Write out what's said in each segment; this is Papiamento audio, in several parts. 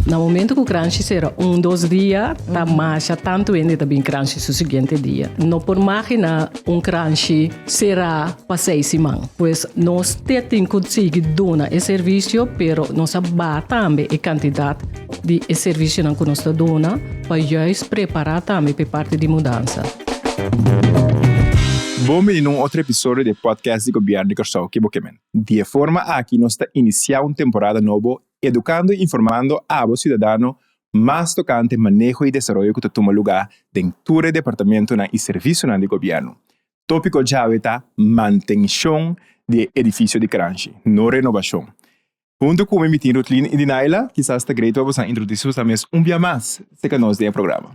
Na momento ku Kranshi sera un dos dia, ta masha tantu hende ta bin Kranshi su siguiente dia. No por magina un Kranshi sera pa seis siman. Pues nos te tin ku sigui duna e servisio, pero nos a baha tambe e kantidat di e servisionan ku nos ta duna pa juist prepará tambe pa e parti di mudansa. Bon bini na un otro episodio di e podcast di Gobièrnu di Kòrsou Ki Bo Ke Men. Di e forma aki nos ta inisiá un temporada nobo edukando i informando abo siudadano mas tokante maneho i desaroyo ku ta tuma lugá den tur e departamentonan i servisionan di gobièrnu. Tópiko djawe ta mantenshon di e edifisio di Kranshi, no renovashon. Huntu ku mi mi tin Rutlin i Dinaila, kisas ta great pa boso introdusí boso mes un bia mas serka nos den e programa.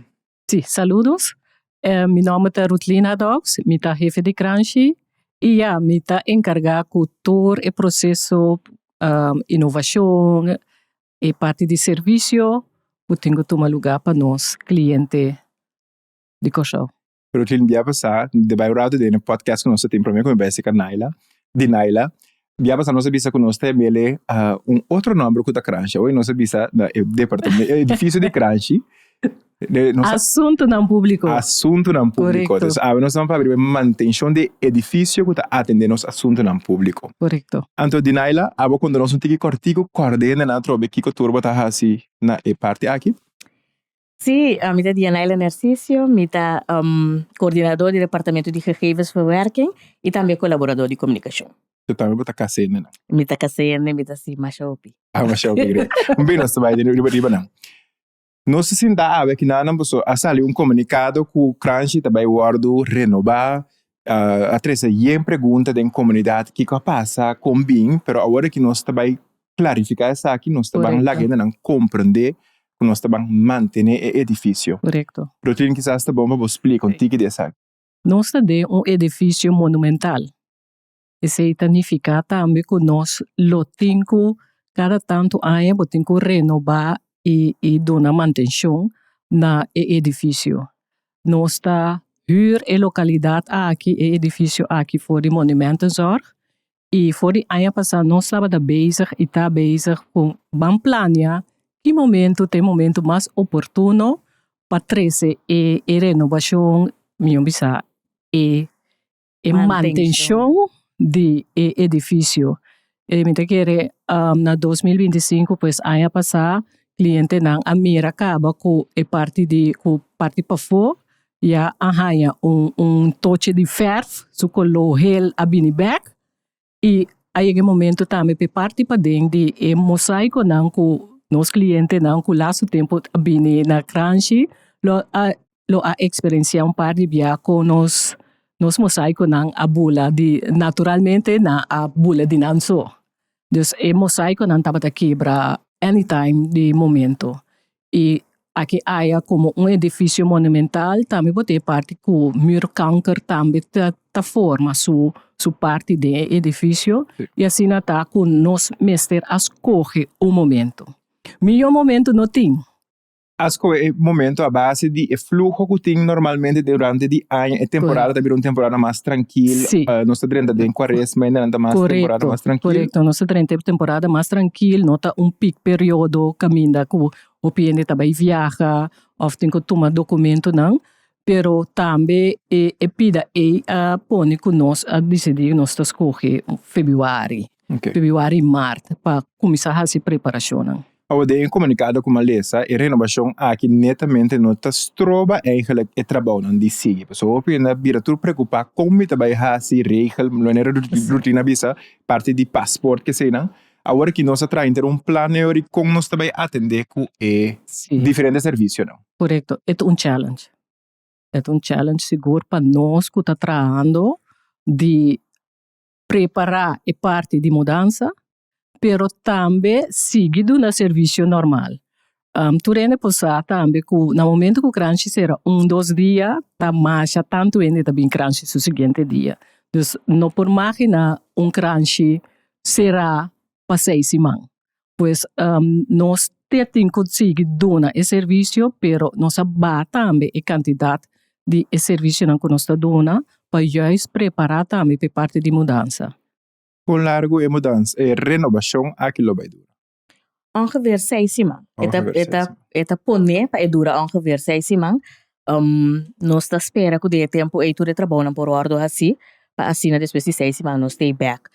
Sí, saludos. Mi nòmber ta Rutlin Haddox, mi ta hefe di Kranshi i ya, mi ta enkargá ku tur e proseso inovashon, e parti di servisio ku tin ku tuma lugá pa nos kliente di Kòrsou. Pero tin bia pasá, de bai un rato den e podcast ku nos a tin promé ku mi bai seka Naila, di Naila, bia pasá nos a bisa ku nos ta mele un otro nòmber ku ta Kranshi. Awor nos a bisa na e departamento, e edifisio di Kranshi. Asuntunan públiko. Asuntunan públiko. Korekto. Dus awe nos ta papia riba e mantenshon di e edifisio ku ta atendé nos asuntunan públiko. Korekto. Anto di Naila, abo konta nos un tiki kòrtiku kòrda hende nan atrobe kiko tur bo ta hasi na e parti aki? Sí, mi ta Dianaila Narciso, mi ta coordinador di departamento di gegevensverwerking y tambe colaborador di comunicacion. So tambe bo ta casa hende nan? Mi ta casa hende, mi ta si masha hopi. Ah, masha hopi, great. Un bini nos ta bai riba riba nan. Nos ta sinta awe aki nan paso a sali un comunicado cu Kranshi ta bai wordo renoba, a trece yen pregunta den comunidad kico a pasa, con bin, pero awor aki nos ta bai klarifiká esaki, nos ta ban laga hendenan komprendé ku nos ta ban mantené e edifisio. Korekto. Rotlin, kisas ta bon pa bo splika un tiki di esaki. Nos ta den un edifisio monumental. Esei ta nifiká tambe ku nos lo tin ku kada tantu aña bo tin ku renobá i i duna mantenshon na e edifisio. Nos ta hür e lokalidat aki, e edifisio aki for di Monumentenzorg I for di aña pasá nos tabata bezig i ta bezig ku ban plania ki momento ta e momento mas oportuno pa trese e e renobashon, mihó bisa e e mantenshon di e edifisio. E mi ta kere na 2025 pues aña pasá klientenan a mira kaba ku e parti di ku parti pafó Ya a haña un un toche di verf, su koló hel a bini bek i a yega e momento tambe pa e parti paden di e mosaikonan ku nos klientenan ku lastu tempu a bini na Kranshi lo a lo a eksperensiá un par di bia kon nos nos mosaikonan a bula di naturalmente nan a bula di nan so. Dus e mosaikonan tabata kibra anytime di momento i aki aya komo un edifisio monumental tambe bo ta e parti ku muurkanker tambe ta ta forma su su parti den e edifisio i asina ta ku nos mester a skohe un momento. Mihó momento no tin. A skohe e momento a base di e fluho ku tin normalmente durante di aña, e temporada ta bira un temporada mas trankil, nos ta drenta den kuaresma i nan ta mas temporada mas trankil. Korekto, nos ta drenta e temporada mas trankil, no ta un pik periodo kaminda ku hopi hende ta bai viaha òf tin ku tuma dokumentonan, pero tambe e e pida ei a pone ku nos a disidí nos ta skohe febrüari, febrüari i mart pa kuminsá hasi preparashonnan. Awor den e komunikado ku mi a lesa e renobashon aki netamente no ta stroba eigenlik e trabounan di sigui. Pasobra hopi hende a bira tur preokupá kon mi ta bai hasi regel, manera Rutina a bisa, parti di pasport keseinan. Awor aki nos a traha henter un plan e ora di kon nos ta bai atendé ku e diferente servisionan. Korekto, e ta un challenge. E ta un challenge sigur pa nos ku ta trahando di prepará e parti di mudansa, pero tambe sigui duna servisio normal. Tur hende por sa tambe ku na momento ku kranshi sera un dos dia ta masha tantu hende ta bin kranshi su siguiente dia. Dus no por magina un kranshi será pa seis siman. Pues nos te tin ku sigui duna e servisio pero nos a baha tambe e kantidat di e servisionan ku nos ta duna pa juist prepará tambe pa e parti di mudansa. Kon largu e mudansa, e renobashon aki lo bai dura? Ongeveer seis siman. E ta e ta e ta pone pa e dura ongeveer seis siman. Nos ta spera ku den e tempu ei tur e trabounan por wòrdu hasí pa asina despues di seis siman nos stay bèk.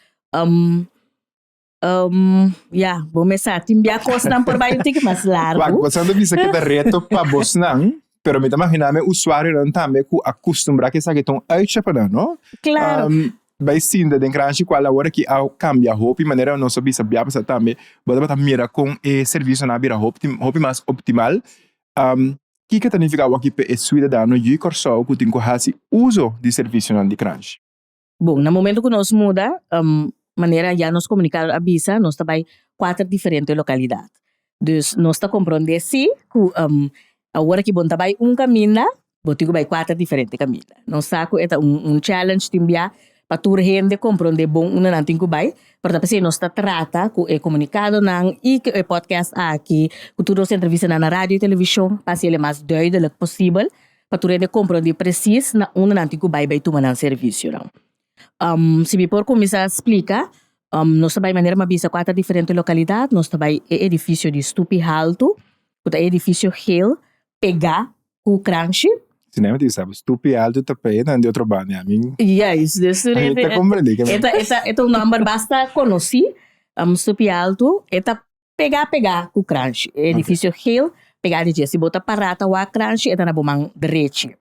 Ya, bo mes sa tin bia kosnan por bai un tiki mas largu. Wak, bo sa ta bisa ku ta reto pa bosnan, pero mi ta maginá mi usuarionan tambe ku a kustumbrá ku esaki ta un uitje pa nan, no? Klaro. Bai sinta den kranshi kual awor aki a kambia hopi manera nos a bisa bia pasa tambe bo tabata mira kon e servisionan a bira hopi hopi mas optimal. Kiko ta nifiká awor aki pa e suidadano yu Kòrsou ku tin ku hasi uso di servisionan di kranshi? Bon, na momento ku nos muda, manera ya nos komunikador a bisa, nos ta bai kuater diferente lokalidat. Dus nos ta komprondé sí ku awor aki bo no ta bai un kaminda, bo tin ku bai kuater diferente kaminda. Nos sa ku e ta un challenge tin bia pa tur hende komprondé bon unda nan tin ku bai, pero ta p'esei nos ta trata ku e komunikadonan i ku e podcast aki, ku tur nos entrevistanan na radio i televishon pa hasi el e mas duidelik posibel pa tur hende komprondé presis na unda nan tin ku bai bai tuma nan servisionan. Si mi por kuminsá splika, nos ta bai manera mi a bisa kuater diferente lokalidat, nos ta bai e edifisio di Stupi Haltu, ku ta e edifisio geel pegá ku Kranshi. Si nan mi ta bisa bo Stupi Haltu ta p'e nan di otro banda, ami Juist, dus tur ami ta komprendé ke e ta e ta e ta un nòmber basta konosí, Stupi Haltu, e ta pegá pegá ku Kranshi, e edifisio geel pegá di dje, si bo ta pará ta wak Kranshi e ta na bo man drechi.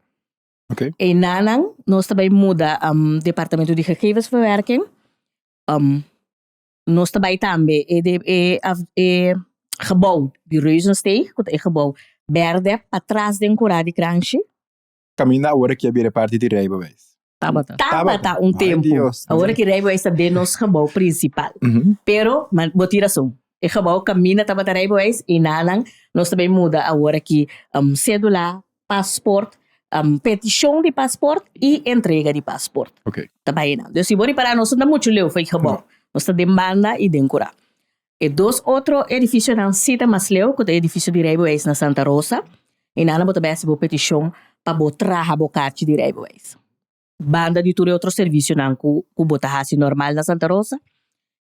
Okay. Einanan nos ta bai muda departamento di gegevensverwerking. Nos ta bai tambe e de e e gebouw di Reuzensteeg, ku ta e gebouw berde patras den kura di Kranshi. Kaminda awor aki a bira parti di Rijbewijs. Tabata. Tabata un Ay, tempu. Dios. Awor aki Rijbewijs ta den nos gebouw prinsipal. Pero, ma bo tin rason. E gebouw kaminda tabata Rijbewijs, einanan nos ta bai muda awor aki sedula, pasport, petishon di pasport i entrega di pasport. Ok. Ta bai nan. Dus si bo ripará nos no ta muchu leu for e gebou. Nos ta den banda i den kurá. E dos otro edifisionan si ta mas leu ku ta e edifisio di rijbewijs na Santa Rosa. Einan bo ta bai hasi bo petishon pa bo traha bo karchi di rijbewijs. Banda di tur e otro servisionan ku ku bo ta hasi normal na Santa Rosa.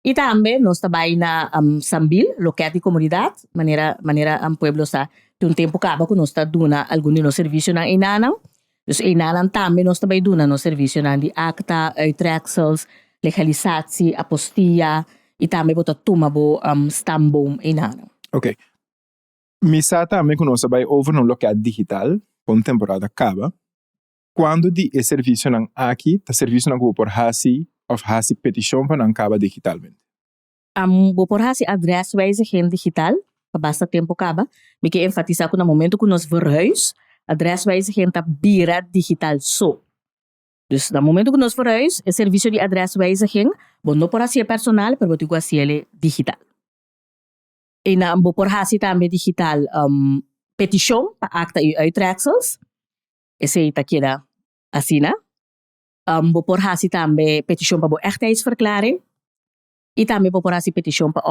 I tambe nos ta bai na Sambil, loket di komunidat, manera manera pueblo sa tin un tempu kaba ku nos ta duna algun di nos servisionan einanan. Dus einanan tambe nos ta bai duna nos servisionan di akta, uittreksels, legalisatie, apostia i tambe bo ta tuma bo stamboom einanan. Oké. Mi sa tambe ku nos a bai over na un loket digital pa un temporada kaba. Cuando di e servicionan aki ta servicionan cu bo por haci of haci peticion pa nan caba digitalmente? Bo por haci adreswijziging digital pa basta tempo caba. Mi ke enfatisa cu na momento cu nos verhuis, adreswijziging ta bira digital so. Dus na momento cu nos verhuis, e servicio di adreswijziging bo no por haci'e personal pero bo tin cu haci'e digital. I nan bo por haci tambe digital peticion pa acta y uittreksels. Esei ta keda asina. Bo por hasi tambe petishon pa bo echtheidsverklaring i tambe bo por hasi petishon pa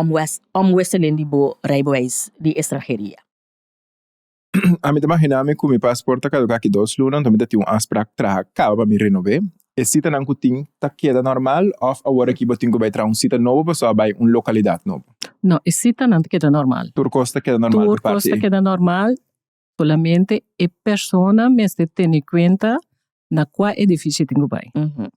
omwisseling di bo rijbewijs di estranheria. Ami ta magina mi ku mi pasport ta kaduká aki dos luna, anto mi ta tin un afsprak traha kaba pa mi renob'é. E sitanan ku tin ta keda normal òf awor aki bo tin ku bai traha un sita nobo pasobra a bai un lokalidat nobo? No, e sitanan ta keda normal. Tur kos ta keda normal Tur di parti kos ta ei? keda normal. Solamente e persona mester tene cuenta na cua edificio tin cu bay.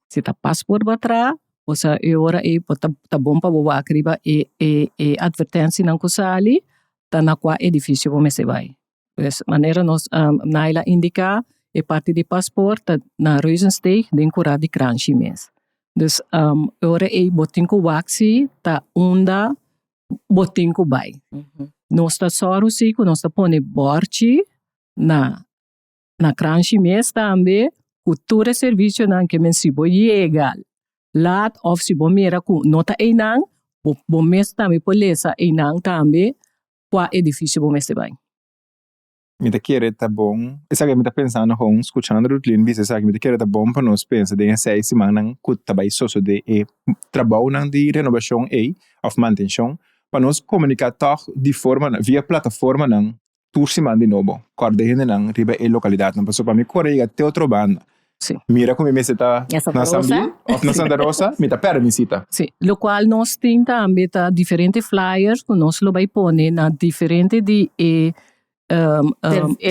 Si ta paspoort bo a traha, osea e ora ey bo ta ta bon pa bo wak riba e e e advertencianan cu sali ta na cua edificio bo mester bay. Pues manera nos Naila a indica e parti di paspoort ta na Reuzensteeg den cura di Kranshi mes. Dus e ora ey bo tin cu wak si ta unda bo tin ku bai. Nos ta sòru si ku nos ta pone bòrchi na na kranshi mes tambe ku tur e servisionan ke men si bo yega lat òf si bo mira ku no ta einan bo bo mes tambe por lesa einan tambe kua edifisio bo mester bai. Mi ta kere ta bon, esaki mi ta pensando gewoon skuchando Rutlin bisa esaki, mi ta kere ta bon pa nos pensa den e seis simannan ku ta bai sosode e trabounan di renobashon ei òf mantenshon, pa nos komuniká tòg di forma via plataformanan tur siman di nobo, kòrda e hendenan riba e lokalidatnan, pasobra pa mi kore yega te otro banda. Sí. Mira ku mi mester ta Na Santa na San Rosa. Bill òf na Santa Rosa, mi ta pèrdè mi sita. Sí, lokual nos tin tambe ta diferente flyers ku nos lo bai pone na diferente di e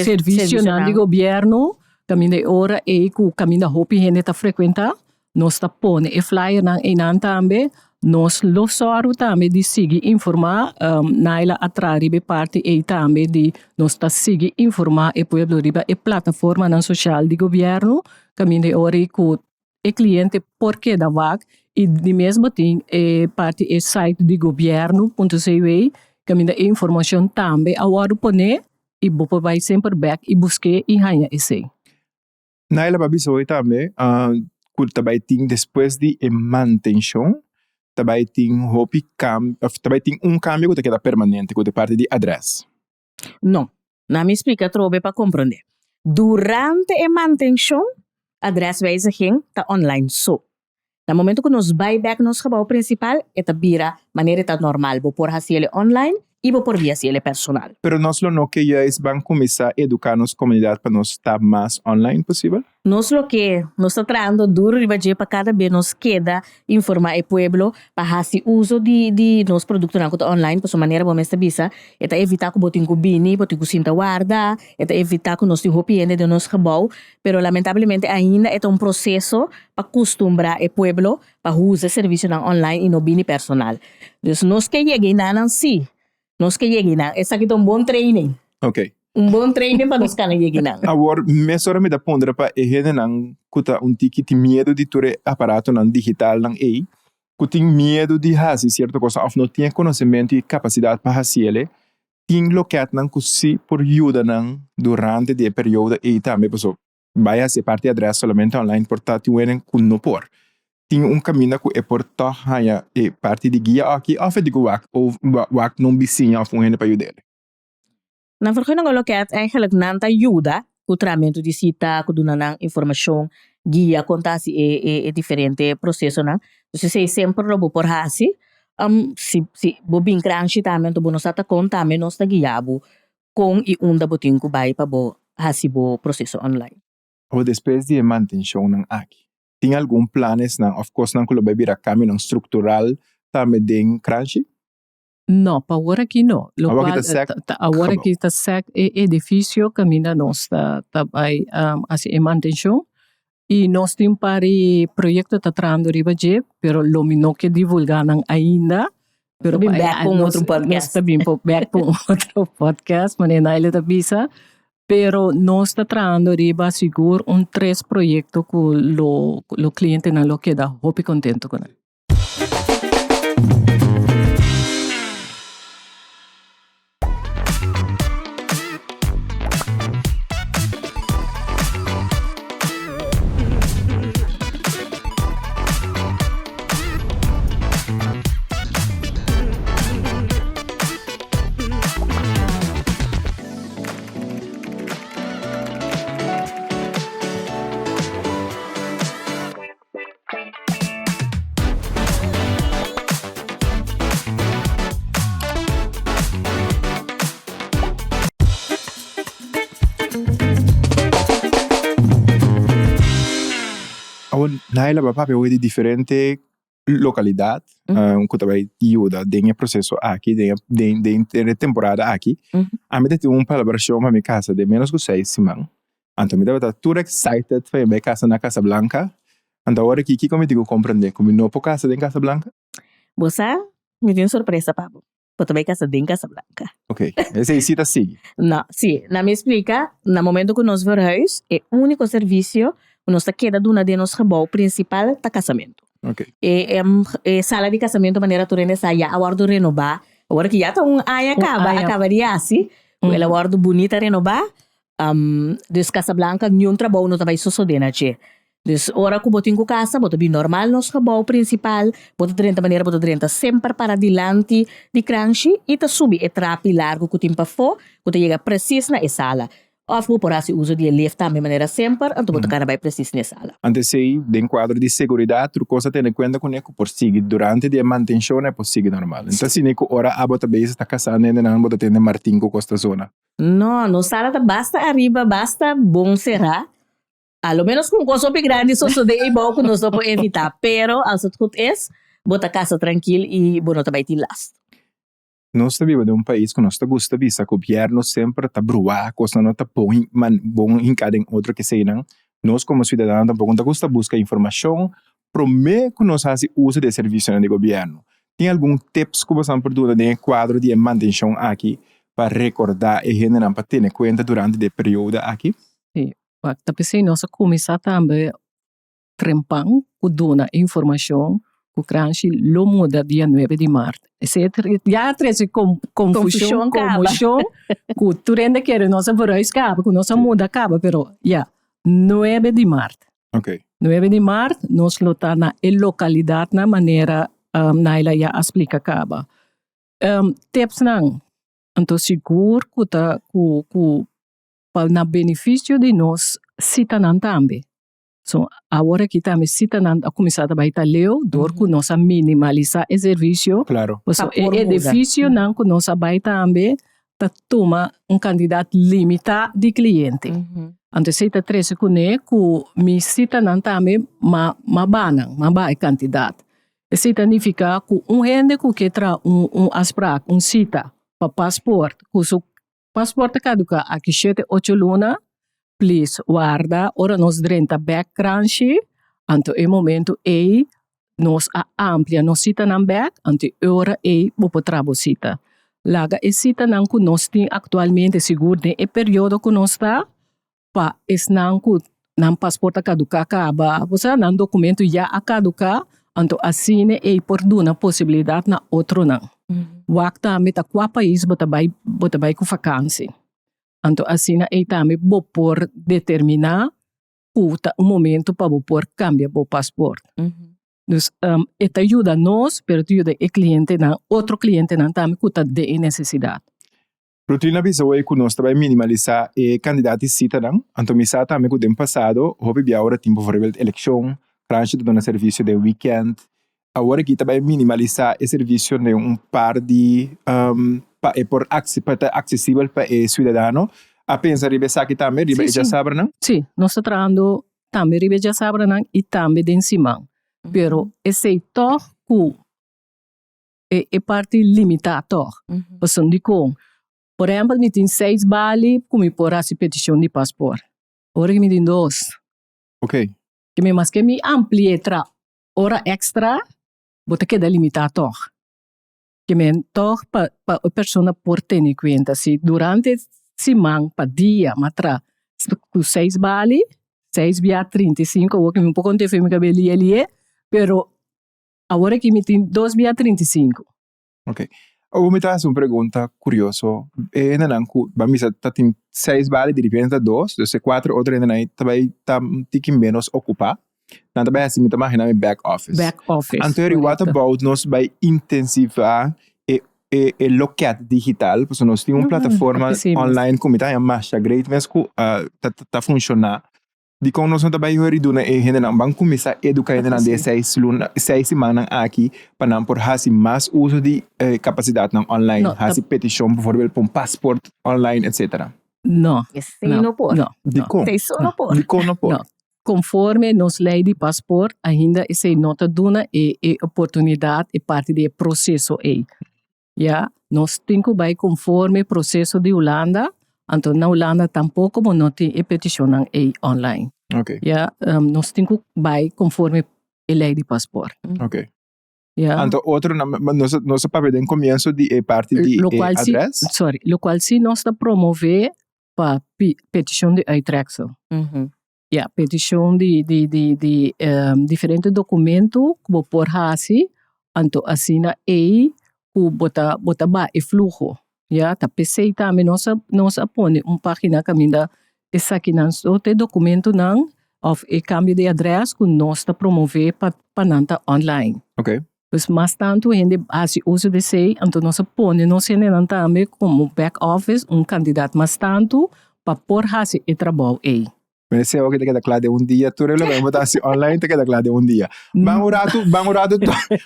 servisionan di gobièrnu kaminda e ora ei ku kaminda hopi hende ta frekuentá nos ta pone e flyernan einan tambe. Nos lo sòru tambe di sigui informá Naila a traha riba e parti ei tambe di nos ta sigui informá e pueblo riba e plataformanan sosial di gobièrnu kaminda e ora ei ku e kliente por keda wak i di mes bo tin e parti e site di gobièrnu punto cw kaminda e informashon tambe a wòrdu poné i bo por bai semper bèk i busk'é i haña esei. Naila bo a bisa hoy tambe ku ta bai tin despues di e mantenshon ta bai tin hopi kambio òf ta bai tin un kambio ku ta keda permanente ku ta e parti di adrès. No, na mi splika atrobe pa komprondé. Durante e mantenshon, adreswijziging ta online so. Na momento ku nos bai bèk nos gebou prinsipal, e ta bira manera e ta normal. Bo por hasi el online i bo por bia hasi el personal. Pero nos lo no ke juist ban kuminsá eduká nos komunidat pa nos ta mas online posibel? Nos lo ke, nos ta trahando duro riba dje pa kada be nos keda informa e pueblo pa hasi uso di di nos produktonan ku ta online pasobra manera bo mes ta bisa e ta evita ku bo tin ku bini, bo tin ku sinta warda, e ta evita ku nos tin hopi hende den nos gebou, pero lamentablemente ainda e ta un proseso pa kustumbra e pueblo pa usa e servisionan online i no bini personal. Dus nos ke yega enanan si, Nos ke yega einan. Esaki ta un bon training. Ok. Un bon training pa nos kana yega einan. Awor, mesora mi ta pondra pa e hendenan ku ta un tiki tin miedu di tur e aparatonan digitalnan ei, ku tin miedu di hasi sierto kosnan òf no tin e konosementu i kapasidat pa hasiel, tin lokètnan ku si por yuda nan durante di e periodo ei tambe, pasobra bai hasi e parti adrès solamente online por ta tin wenen ku no por. Tin un kaminda ku e por tòg haña e parti di guia aki òf e di ku wak òf wak na un bisiña òf un hende pa yud'é. Na vergunning o loket eigenlijk nan ta yuda ku tramentu di sita, ku duna nan informashon, guia kon ta hasi e e e diferente prosesonan. Dus esei semper lo bo por hasi. Si si bo bin kranshi tambe anto bo no sa ta kon tambe nos ta guia bo Kon i unda bo tin ku bai pa bo hasi bo proseso online? Awor despues di e mantenshonnan aki, tin algun planesnan òf kosnan ku lo bai bira kambionan struktural tambe den Kranshi? No, pa awor aki no. Awor aki ta sèk Awor aki ta sèk e edifisio kaminda nos ta ta bai hasi e mantenshon i nos tin un par di proyekto ta trahando riba dje, pero lo mi no ke divulgá nan ainda. Pero bin bek pa un otro podcast. Nos ta bin bek pa un otro podcast, manera Naila ta bisa. Pero nos ta trahando riba sigur un tres proyekto ku lo lo klientenan lo keda hopi kontento ku nan. Awor Naila bo a papia hoy di diferente lokalidat ku ta bai yuda den e proseso aki den den e temporada aki. Ami ta tin un palabrashon pa mi kasa den menos ku seis siman. Anto mi tabata tur excited pa mi bai kasa na Casablanca. Anto awor aki kiko mi tin ku komprende? Ku mi no por kasa den Casablanca? Bo sa, mi tin un sorpresa pa bo. Bo ta bai kasa den Casablanca. Ok, esei si ta sigui. No, si. Na mi splika, na momento ku nos verhuis, e úniko servisio ku nos ta keda duna den nos gebou prinsipal ta kasamentu. Ok. E e sala di kasamentu manera tur hende sa ya a wòrdu renobá. Awor ki ya ta un aña kaba, a kaba di hasi, ku el a wòrdu bunita renobá. Dus Casablanca niun trabou no ta bai sosode na dje. Dus ora ku bo tin ku kasa bo ta bin normal nos gebou prinsipal, bo ta drenta manera bo ta drenta semper para dilanti di kranshi i ta subi e trapi largu ku tin pafó ku ta yega presis na e sala. Òf bo por hasi uso di e lift tambe manera semper anto bo ta kana bai presis na e sala. Anto esei den kuadro di seguridat tur kos a tene kuenta kuné ku por sigui durante di e mantenshon e por sigui normal. Enton asina ku ora abo ta bezig ta kasá nendenan bo ta tende martin ku kos ta zona. No, nos sala ta basta ariba, basta bon será. A lo menos ku un kos hopi grandi sosodé eibou ku nos no por evitá, pero als het goed is, bo ta kasa trankil i bo no ta bai tin last. Nos ta biba den un pais ku nos ta gusta bisa gobièrnu semper ta bruá, kosnan no ta bon man bon hinká den otro keseinan. Nos komo siudadano tampoko no ta gusta buska informashon promé ku nos hasi uso di e servisionan di gobièrnu. Tin algun tips ku boso por duna den e kuadro di e mantenshon aki pa rekordá e hendenan pa tene kuenta durante di e periodo aki? Sí, wak ta p'esei nos a kuminsá tambe trempan ku duna e informashon ku Kranshi lo muda dia nuebe di mart. Esei ya a trese konfushon, konmoshon ku tur hende kere nos a verhuis kaba, ku nos a muda kaba, pero ya, nuebe di mart. Nuebe di mart nos lo ta na e lokalidatnan manera Naila ya a splika kaba. Tipsnan, anto sigur ku ta ku ku pa na benefisio di nos sitanan tambe. So awor aki tambe sitanan a kuminsá ta bai ta leu dor ku nos a minimalisá e servisio. Pasobra e edifisionan ku nos a bai tambe ta tuma un kantidat limitá di kliente. Anto esei ta trese kuné ku mi sitanan tambe ma ma banan, ma baha e kantidat. Esei ta nifiká ku un hende ku ke traha un un afsprak, un sita pa pasport ku su pasport ta kaduká aki shete ocho luna, plis warda ora nos drenta bèk kranshi, anto e momento ei nos a amplia nos sitanan bèk, anto e ora ei bo por traha bo sita. Laga e sitanan ku nos tin aktualmente sigur den e periodo ku nos ta pa esnan ku nan pasport a kaduká kaba, osea nan dokumento ya a kaduká, anto asina ei por duna posibilidat na otronan. Wak tambe ta kua pais bo ta bai bo ta bai ku fakansi. Anto asina ei tambe bo por determiná ku ta un momento pa bo por kambia bo pasport. Dus e ta yuda nos, pero ta yuda e klientenan, otro klientenan tambe ku ta den e nesesidat. Rutrina bisa hoy ku nos ta bai minimalisá e kandidat di sitanan, anto mi sa tambe ku den pasado hopi bia ora tin bijvoorbeeld elekshon, Kranshi ta duna servisio den wikènt, awor aki ta bai minimalisá e servisio den un par di pa e por pa ta aksesibel pa e siudadano. A pensa riba esaki tambe, riba e djasabranan? Sí, nos ta trahando tambe riba e djasabranan i tambe den siman, pero esei tòg ku e parti limitá tòg. Pasobra dikon? Por ehèmpel mi tin seis bali ku mi por hasi petishon di pasport. Ora ku mi tin dos. Ke mi maske mi ampli'é tra ora èkstra bo ta keda limitá tòg. Ke men tòg pa pa e persona por tene kuenta si durante siman pa dia m'a tra ku seis bali, seis bia 35 awor ke mi por konta efe mi kab'é lie lie pero Awor aki mi tin dos bia 35. Ok. Awor mi ta hasi un pregunta kurioso. E hendenan ku ban bisa ta tin seis bali di repente ta dos, dus e kuater otro hendenan ei ta bai ta un tiki menos okupá. Nan ta bai hasi mi ta magina mi back office. Back office. Anto eri what about nos bai intensivá e e e loket digital? Pasobra nos tin un plataforma online ku mi ta haña masha great mes ku ta ta funshoná. Dikon nos no ta bai hori duna e hendenan? Ban kuminsá eduká hendenan den e seis luna, seis simannan aki pa nan por hasi mas uso di e kapasidatnan online, No, ta- hasi petishon bijvoorbeeld pa un pasport online etcetera. No, Esei no, no por. no. Dikon? Esei so no por. Dikon no por? No. Konforme nos lei di pasport ainda esei no ta duna e e oportunidat e parti di e proseso ei. Ya, nos tin ku bai konforme proseso di Hulanda, anto na Hulanda tampoko bo no tin e petishonnan ei online. Ok. Ya, nos tin ku bai konforme e lei di pasport. Ok. Ya. Anto otro nan, nos nos a papia den komienso di e parti di Lo e kual si, adres. sorry, lo kual si nos ta promové pa pi petishon di uittreksel. Ya, petishon di di di di diferente dokumento ku bo por hasi, anto asina ei ku bo ta bo ta baha e fluho, ya. Ta p'esei tambe nos a nos a pone un pagina kaminda esakinan so ta e dokumentonan òf e kambio di adrès ku nos ta promové pa pa nan ta online. Pues mas tantu hende hasi uso di esei, anto nos a pone nos hendenan tambe komo back office un kantidat mas tantu pa por hasi e trabou ei. Mi deseo ku ta keda kla den un dia. Tur e loke bo ta hasi online ta keda kla den un dia. Ban un ratu, ban un ratu,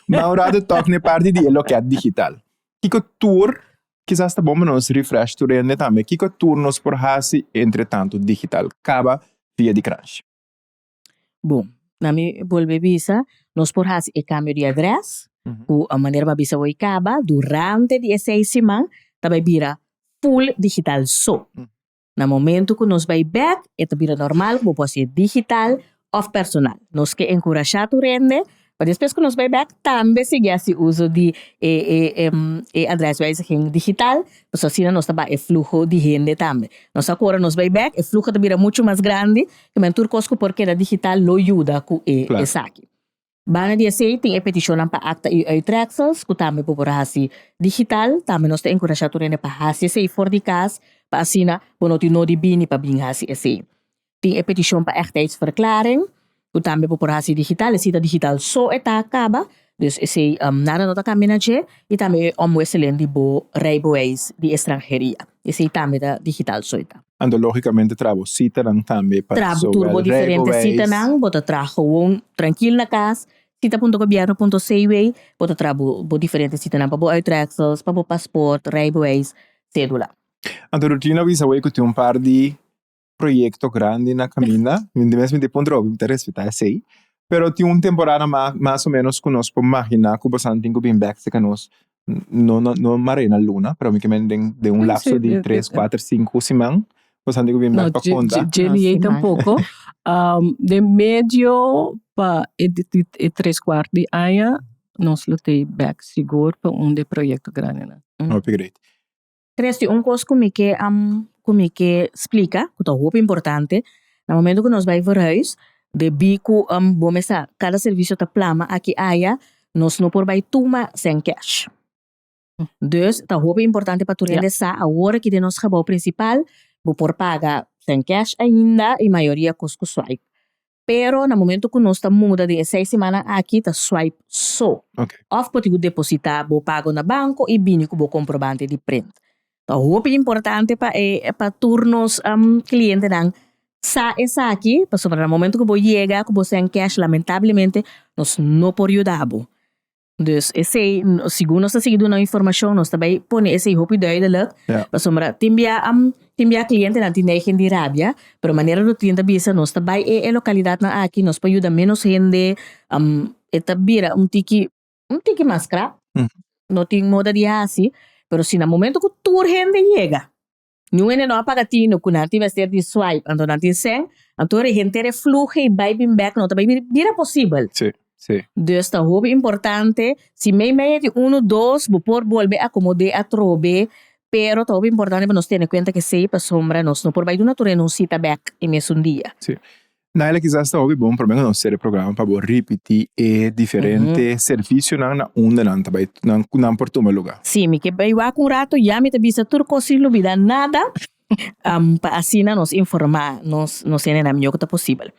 ban un ratu tòk na e parti di e loket digital. Kiko tur, kisas ta bon pa nos refresh tur hende tambe, kiko tur nos por hasi entre tantu digital kaba via di Kranshi? Bon, na mi bolbe bisa, nos por hasi e kambio di adrès, ku a manera bo a bisa bo i kaba, durante di e seis siman ta bai bira full digital so. Na momento ku nos bai bèk e ta bira normal ku bo por hasié digital òf personal. Nos ke enkurashá tur hende pa despues ku nos bai bèk tambe sigui hasi uso di e e e adreswijziging digital pasobra asina nos ta baha e fluho di hende tambe. Nos a ku ora nos bai bèk e fluho ta bira muchu mas grandi, kimen tur kos ku por keda digital lo yuda ku e esaki. Banda di esei tin e petishonnan pa akta i uittreksels ku tambe bo por hasi digital. Tambe nos ta enkurashá tur hende pa hasi esei for di kas pa asina bo no tin nodi bini pa bin hasi esei. Tin e petishon pa echteidsverklaring ku tambe bo por hasi digital. Esei ta digital so e ta kaba, dus esei nada no ta kambia na dje. I tambe e omwisseling di bo rijbewijs di estranheria, esei tambe ta digital so e ta. Anto logicamente traha bo citanan tambe pa Traha bo tur bo zowel diferente rijbewijs. citanan, bo ta traha gewoon trankil na cas, cita punto gobierno punto cw, bo ta traha bo bo diferente citanan pa bo uittreksels, pa bo paspoort, rijbewijs, cedula. Anto Rutina a bisa awey cu tin un par di proyecto grandi na caminda, mi mes mi ta puntra hopi, mi ta respeta esey, pero tin un temporada mas o menos cu nos por magina cu bosan tin cu bin bek cerca nos, no no mare na luna, pero mi ke men den den un lapso di tres, cuater, cinco siman bosan tin cu bin bek pa conta. Dje ei tampoco, den medio pa e tres cuart di aña nos lo tei bek sigur pa un di e proyecto grandinan. Hopi great. Tres tin un kos ku mi ke ku mi ke splika ku ta hopi importante, na momento ku nos bai verhuis debí ku bo mes sa kada servisio ta plama aki aya nos no por bai tuma sèn kèsh. Dus ta hopi importante pa tur hende sa awor aki den nos gebou prinsipal bo por paga sèn kèsh ainda i mayoria kos ku swipe. Pero na momento ku nos ta muda den e seis simannan aki ta swipe so. Òf bo tin ku depositá bo pago na banko i bini ku bo komprobante di print. Ta hopi importante pa e pa tur nos klientenan sa esaki pasobra na momento ku bo yega ku bo sèn kèsh lamentablemente nos no por yuda bo. Dus esei, segun nos ta sigui duna informashon, nos ta bai pone esei hopi duidelijk. Pasobra tin bia, tin bia klientenan tin neigen di rabia, pero manera Ruthleen ta bisa, nos ta bai e e lokalidatnan aki, nos por yuda ménos hende, e ta bira un tiki, un tiki mas krap, no tin moda di hasi, pero si na momento ku tur hende yega, Niun hende no a paga tinu ku nan tin mester di swipe, anto nan tin sèn, anto e henter e fluhe i bai bin bèk no ta bai bira posibel. Sí, sí. Dus ta hopi importante, si mei mei di unu, dos, bo por bolbe akomod'é atrobe, pero ta hopi importante pa nos tene kuenta ku esei pasobra nos no por bai duna tur hende un sita bèk e mesun dia. Sí. Naila kisas ta hopi bon prome ku nos sera e programa pa bo ripití e diferente servisionan na unda nan ta bai nan ku nan por tuma luga. Sí, mi ke bai wak un rato ya mi ta bisa tur kos sin lubida nada pa asina nos informá nos nos hendenan mihó ku ta posibel.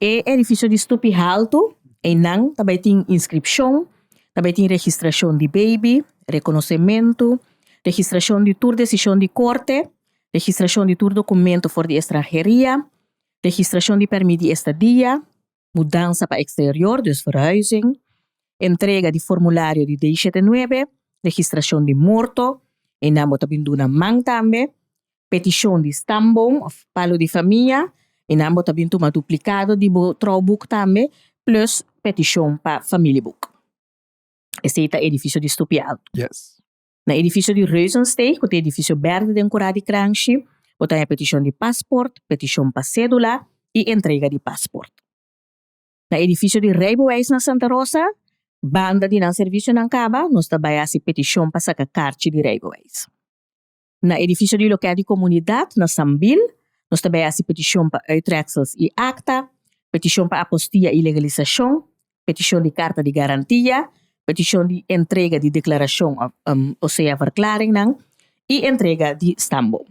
E edifisio di Stupi Haltu einan ta bai tin inskripshon, ta bai tin registrashon di baby, rekonosementu, registrashon di tur desishon di korte, registrashon di tur dokumento for di estranheria, registrashon di pèrmit di estadia, mudansa pa eksterior, dus verhuizing, entrega di formulario di D shete nuebe, registrashon di morto, einan bo ta bin duna man tambe, petishon di stamboom òf palo di famia, einan bo ta bin tuma duplikado di bo trouwboek tambe, plus petishon pa familieboek. Esei ta edifisio di Stupia Alto. Yes. Na edifisio di Reuzensteeg, ku ta e edifisio bèrdè den Kurá di Kranshi, bo ta haña petishon di pasport, petishon pa sédula i entrega di pasport. Na edifisio di Rijbewijs na Santa Rosa, banda di nan servisionan kaba, nos ta bai hasi petishon pa saka karchi di rijbewijs. Na edifisio di Lokèt di Komunidat na Sambil, nos ta bai hasi petishon pa uittreksels i akta, petishon pa apostilla i legalisashon, petishon di karta di garantia, petishon di entrega di deklarashon osea verklaringnan i entrega di stamboom.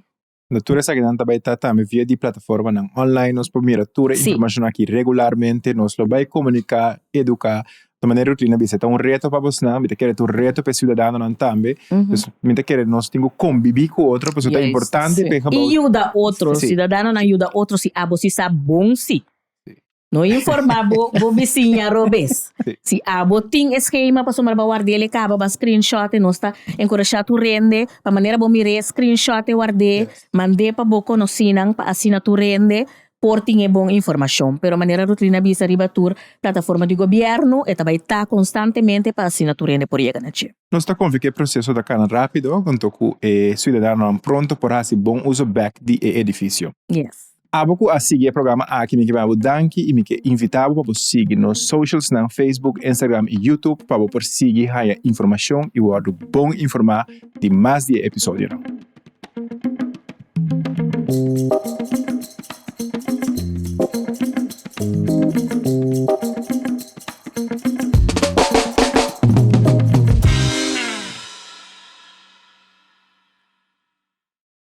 No tur esakinan ta bai ta tambe via di plataformanan online nos por mira tur e informashon aki regularmente nos lo bai komuniká eduká ta manera Rutlina bisa ta un reto pa bosnan mi ta kere ta un reto pa e siudadanonan tambe dus mi ta kere nos tin ku kombibí ku otro pasobra ta importante pa e gebou I yuda otro siudadanonan yuda otro si abo si sa bon si No informa bo bo bisiña robes. Si abo tin e skema pasobra bo a ward'el e kaba bo a screenshot e nos ta enkurashá tur hende pa manera bo mir'é screenshot e ward'é mand'é pa bo konosínan pa asina tur hende. por tin e bon informashon. Pero manera Rutlina a bisa riba tur plataforma di gobièrnu e ta bai ta konstantemente pa asina tur hende por yega na dje. Nos ta konfia ku e proseso ta kana rápido anto ku e siudadanonan pronto por hasi bon uso bèk di e edifisio. Yes. Abo ku a sigui e programa aki mi ke bai bo danki i mi ke invitá bo pa bo sigui nos socialsnan Facebook, Instagram i YouTube pa bo por sigui haña informashon i wòrdu bon informá di mas di e episodionan.